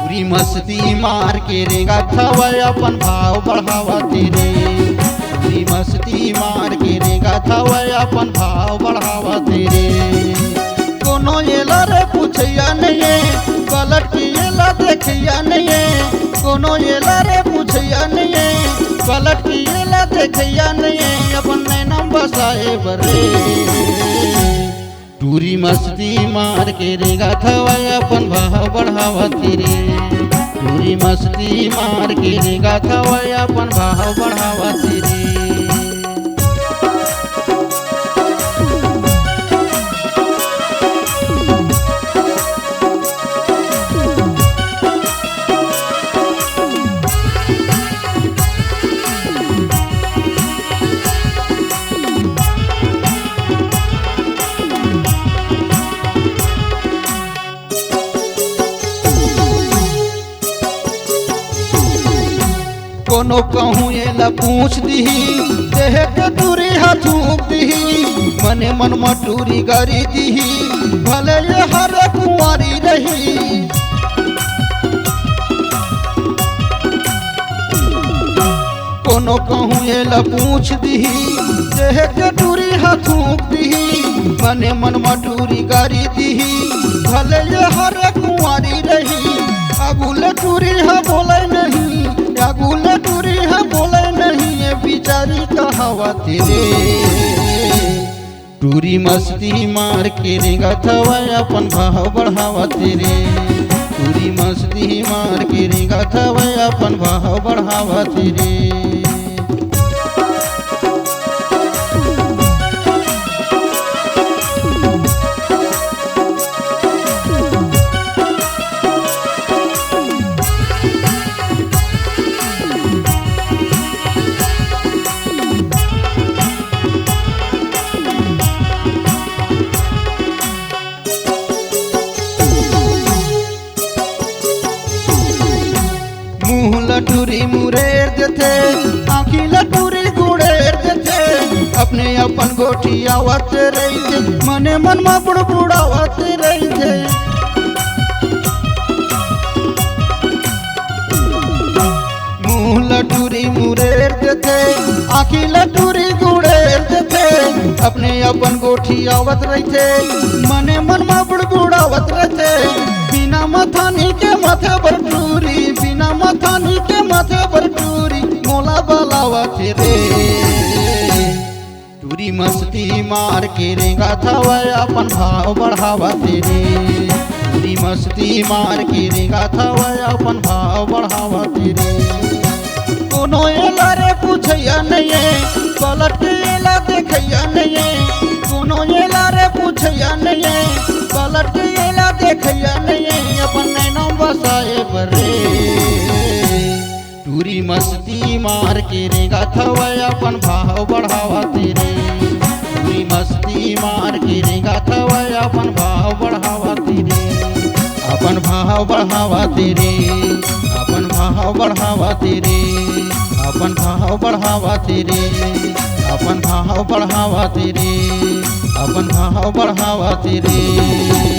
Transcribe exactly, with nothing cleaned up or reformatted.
पूरी मस्ती मार के रेंगत हवय, अपन भाव बढ़ावत रे। पूरी मस्ती मार के रेंगत हवय, अपन भाव बढ़ावत रे। कोनो एला रे पूछइया नइये, पलट के एला देखइया नइये। कोनो एला रे पूछइया नइये, पलट के एला देखइया नइये। अपन नैनम बसाए बर रे। टूरी मस्ती मार के रेंगत हवय, अपन भाव बढ़ावत रे। टूरी मस्ती मार के रेंगत हवय, अपन भाव बढ़ावत रे। कोनो कहूँ एला पूछ दिही, देह के दूरी ह थूक दिही, मने मन म टूरी गारी दिही, भले ये हर कुंवारी रही। कोनो कहूँ एला पूछ दिही, देह के दूरी ह थूक दिही, मने मन म टूरी गारी दिही, भले ये हर कुंवारी रही। आगू ले टूरी ह बोले नहीं, आगू ले टूरी ह बोले नहीं, ये बिचारी कहावत रे। टूरी मस्ती मार के रेंगत हवय, अपन भाव बढ़ावत रे। टूरी मस्ती मार के रेंगत हवय, अपन भाव बढ़ावत रे। मुंह ल टूरी मुरेर देथे, आँखी ल टूरी गुड़ेर देथे, अपने अपन गोठियावत रहिथे, मने मन म बुड़बुड़ावत रहिथे। मुंह ल टूरी मुरेर देथे, आँखी ल टूरी गुड़ेर देथे, अपने अपन गोठियावत रहिथे, मने मन म बुड़बुड़ावत रहिथे। बिना मथानी के माथे बर टूरी, बिना मथानी के माथे बर टूरी, मोला बलावत रे। टूरी मस्ती मार के रेंगत हवय, अपन भाव बढ़ावत रे। टूरी मस्ती मार के रेंगत हवय, अपन भाव बढ़ावत रे। कोनो एला रे पूछइया नइये, पलट के एला देखइया नइये। कोनो एला रे पूछइया नइये, पलट के एला देखइया नइये। अपन नैना बसाए बर रे। टूरी मस्ती मार के रेंगत हवय, अपन भाव बढ़ावत रे। टूरी मस्ती मार के रेंगत हवय, अपन भाव बढ़ावत रे। अपन भाव बढ़ावत रे, अपन भाव बढ़ावत रे, अपन भाव बढ़ावत रे, अपन भाव बढ़ावत रे, अपन भाव बढ़ावत रे।